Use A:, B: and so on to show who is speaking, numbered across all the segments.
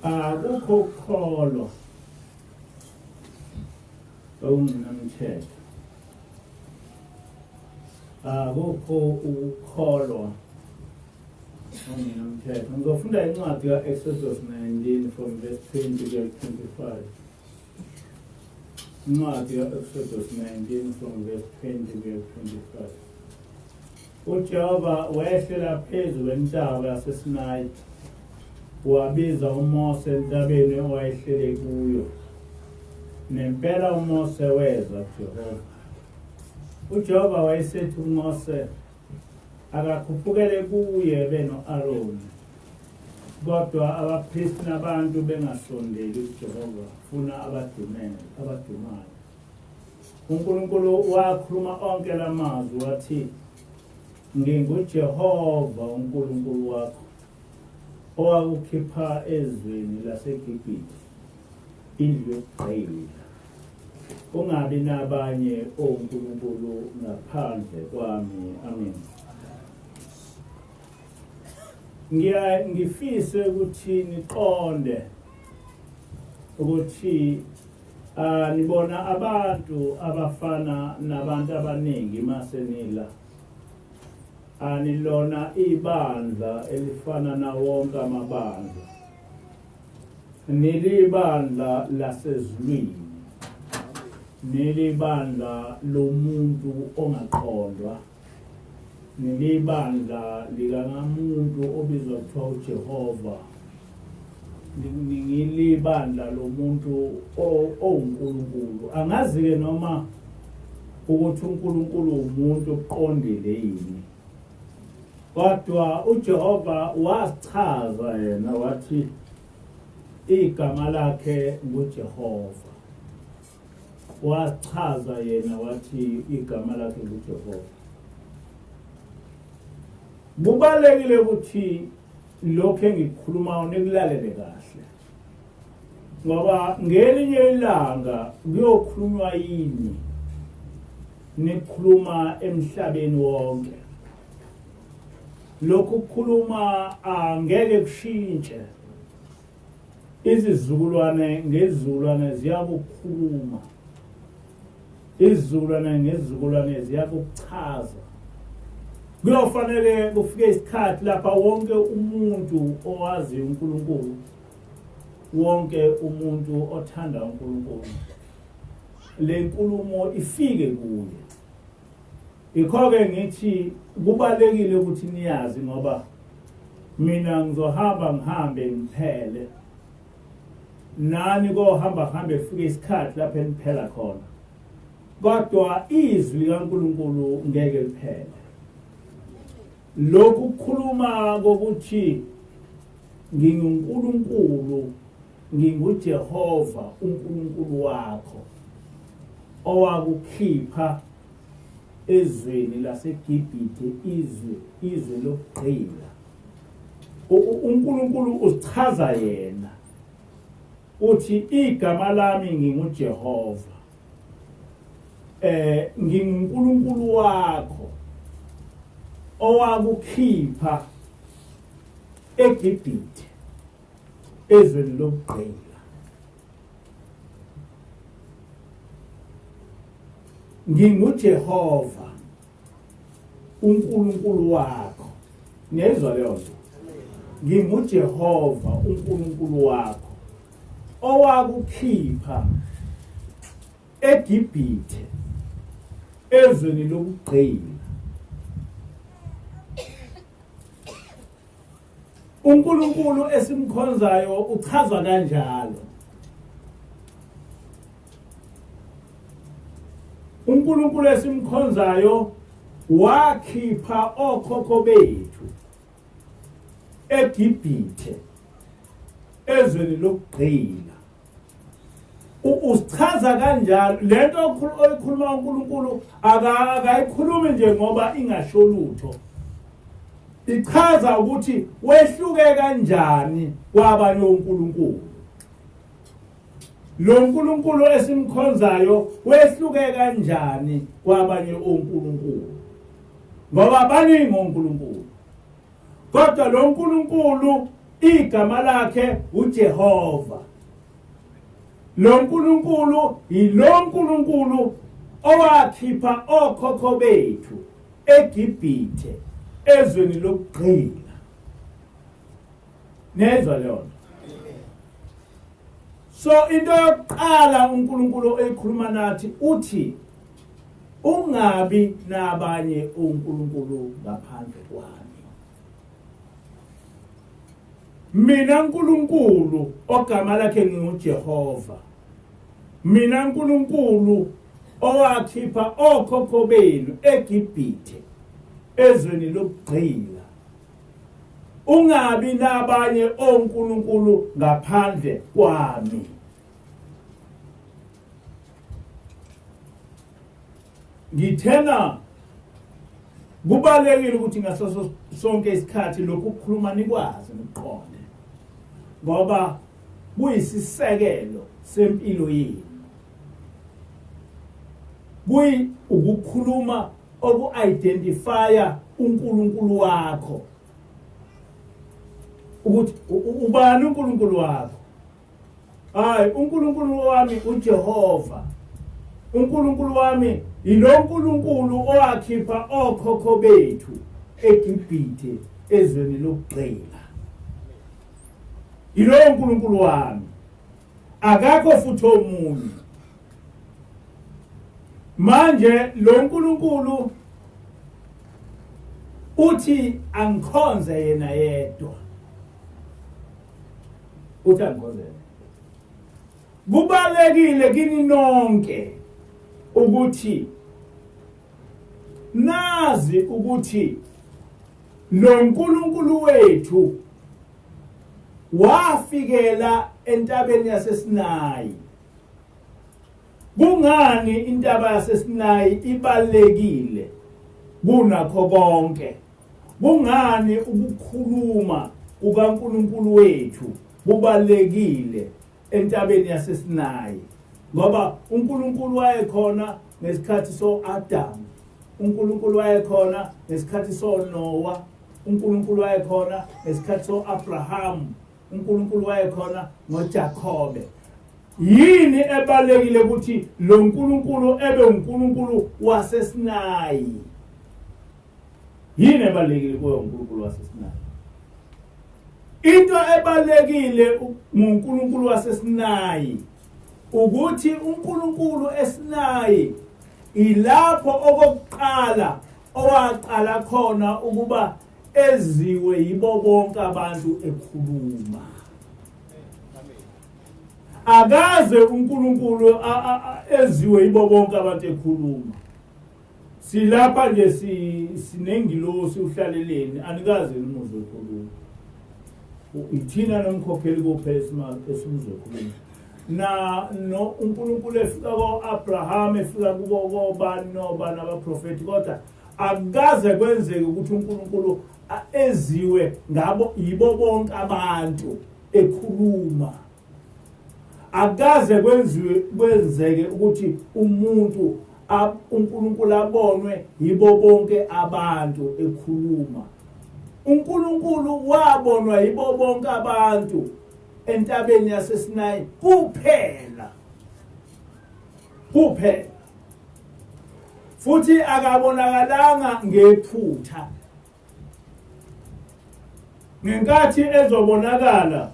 A: Akukho ukukholwa okungenamthetho. Akukho ukukholwa okungenamthetho. Ngizofunda incwadi ka-Exodus 19 from verse 20 kuya 25. Incwadi ka-Exodus 19 from verse 20 kuya 25. UJehova wehlela phezu kwentaba yaseSinayi wabiza uMose entabeni owayehlele kuyo. Nempela uMose weza kuJehova. UJehova wayesethi kuMose akakhuphukele kuye beno-Aroni, kodwa abapristi nabantu bengasondeli kuJehova funa abadumele abadumayo. uNkulunkulu wakhuluma onke lamazwi wathi nginguJehova uNkulunkulu wakho owakukhipha ezweni laseGibhithe indlu yokugqila ungabi nabanye onkulunkulu ngaphandle kwami. Amen. Ngiya ngifise ukuthi niqonde ukuthi nibona abantu abafana nabantu abaningi masenila anilona ibandla elifana nawonke amabandla, nilibandla lasezulwini, nilibandla lomuntu ongaqondwa, nilibandla likangamuntu obizwa kuthiwa uJehova, ngilibandla lomuntu owuNkulunkulu. Angazi-ke noma ukuthi uNkulunkulu umuntu oqondile yini, kodwa uJehova wasichaza yena wathi igama lakhe nguJehova. Wachaza yena wathi igama lakhe nguJehova. Kubalekile ukuthi lokho engikukhulumayo nikulalele kahle, ngoba ngelinye ilanga kuyokhulunywa yini nikhuluma emhlabeni wonke. Lokhu kukhuluma angeke kushintshe, izizukulwane ngezizukulwane ziyakukhuluma, izizukulwane ngezizukulwane ziyakuchaza. Kuyofanele kufike isikhathi lapha wonke umuntu owazi uNkulunkulu, wonke umuntu othanda uNkulunkulu, le nkulumo ifike kuye. Yikho-ke ngithi kubalulekile ukuthi niyazi, ngoba mina ngizohamba ngihambe ngiphele, nani kohamba hambe kufike isikhathi lapho eniphela khona, kodwa izwi likaNkulunkulu ngeke liphele. Lokhu kukhuluma kokuthi nginguNkulunkulu, nginguJehova uNkulunkulu wakho owakukhipha ezweni laseGibhithe, izwe lokugqila. uNkulunkulu uzichaza yena, uthi igama lami nginguJehova, nginguNkulunkulu wakho owakukhipha eGibhithe ezweni lokugqila. NginguJehova uNkulunkulu wakho. Niyezwa leyo nto? NginguJehova uNkulunkulu wakho owakukhipha eGibhithe ezweni lokugqila. uNkulunkulu esimkhonzayo uchazwa kanjalo. uNkulunkulu esimkhonzayo wakhipha okhokho bethu eGibhithe ezweni lokugqila. Usichaza kanjalo lento oyikhuluma uNkulunkulu, akayikhulumi nje ngoba ingasho lutho, ichaza ukuthi wehluke kanjani kwabanye onkulunkulu. Lo nkulunkulu esimkhonzayo wehluke kanjani kwabanye onkulunkulu, ngoba baningi onkulunkulu, kodwa lo nkulunkulu Igama lakhe uJehova. Lo nkulunkulu yilo nkulunkulu owakhipha okhokho bethu eGibhithe, ezweni lokugqila. Nezwa leyo? So into yokuqala uNkulunkulu ekhuluma nathi uthi ungabi nabanye uNkulunkulu ngaphandle kwami. Mina uNkulunkulu ogama lakhe nginguJehova, mina uNkulunkulu owakhipha okhokho benu eGibhithe, ezweni lokugqila, ungabi nabanye onkulunkulu ngaphandle kwami. Ngithena kubalekile ukuthi ngaso sonke isikhathi lokhu kukhuluma nikwazi niqonde, ngoba kuyisisekelo sempilo yenu, kuyi ukukhuluma oku-identifya uNkulunkulu wakho, ukuthi ubani uNkulunkulu wakho. Hayi, uNkulunkulu wami uJehova, uNkulunkulu wami yilo nkulunkulu owakhipha okhokho bethu eGibhithe, ezweni lokugqila. Yilowo nkulunkulu wami, akakho futhi omunye. Manje lo nkulunkulu uthi angikhonze yena yedwa, uthi angikhonze yena. Kubalekile kini nonke ukuthi nazi ukuthi lo nkulunkulu wethu wafikela entabeni yaseSinayi. Kungani intaba yaseSinayi ibalekile kunakho konke? Kungani ukukhuluma kukaNkulunkulu wethu kubalekile entabeni yaseSinayi? Ngoba uNkulunkulu wayekhona ngesikhathi so-Adam, uNkulunkulu wayekhona ngesikhathi soNoah, uNkulunkulu wayekhona ngesikhathi so-Abraham, uNkulunkulu wayekhona ngoJakobe. Yini ebalekile ukuthi lo nkulunkulu ebe uNkulunkulu waseSinayi? Yini ebalekile kuyo uNkulunkulu waseSinayi? Into ebalekile ngoNkulunkulu waseSinayi ukuthi uNkulunkulu eSinayi ilapho okokuqala owaqala khona ukuba eziwe yibo bonke abantu ekhuluma. Akaze uNkulunkulu eziwe yibo bonke abantu ekhuluma. Silapha nje sinengilosi uhlaleleni, anikaze nimuzwe ekhuluma. Ithina nomkhokheli kuphela esimuzwe ekhuluma. Na no uNkulunkulu efika ko-Abraham, efika kubo kobani nobani abaprofethi, kodwa akukaze kwenzeke ukuthi uNkulunkulu eziwe ngabo yibo bonke abantu ekhuluma. Akaze kwenziwe kwenzeke ukuthi umuntu uNkulunkulu abonwe yibo bonke abantu ekhuluma. uNkulunkulu wabonwa yibo bonke abantu entabeni yaseSinayi kuphela, kuphela, futhi akabonakalanga ngephutha. Ngenkathi ezobonakala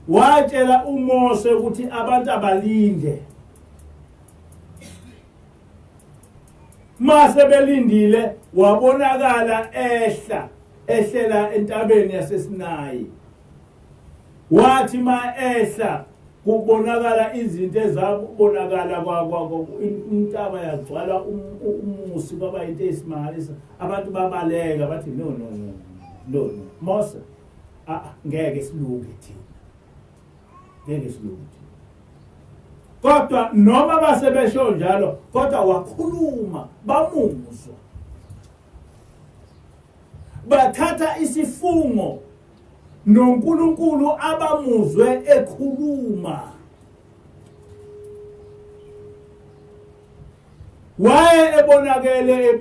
A: watshela uMose ukuthi abantu abalinde. Mase belindile wabonakala ehla, ehlela entabeni yaseSinayi. Wathi ma ehla kubonakala izinto ezabonakala, intaba yagcwala umusi, kwaba into eyisimangaliso. Abantu babaleka bathi no no no no no Mose, ngeke silunge thina, ngeke silunge thina. Kodwa noma basebesho njalo, kodwa wakhuluma, bamuzwa, bathatha isifungo noNkulunkulu abamuzwe ekhuluma. Waye ebonakele.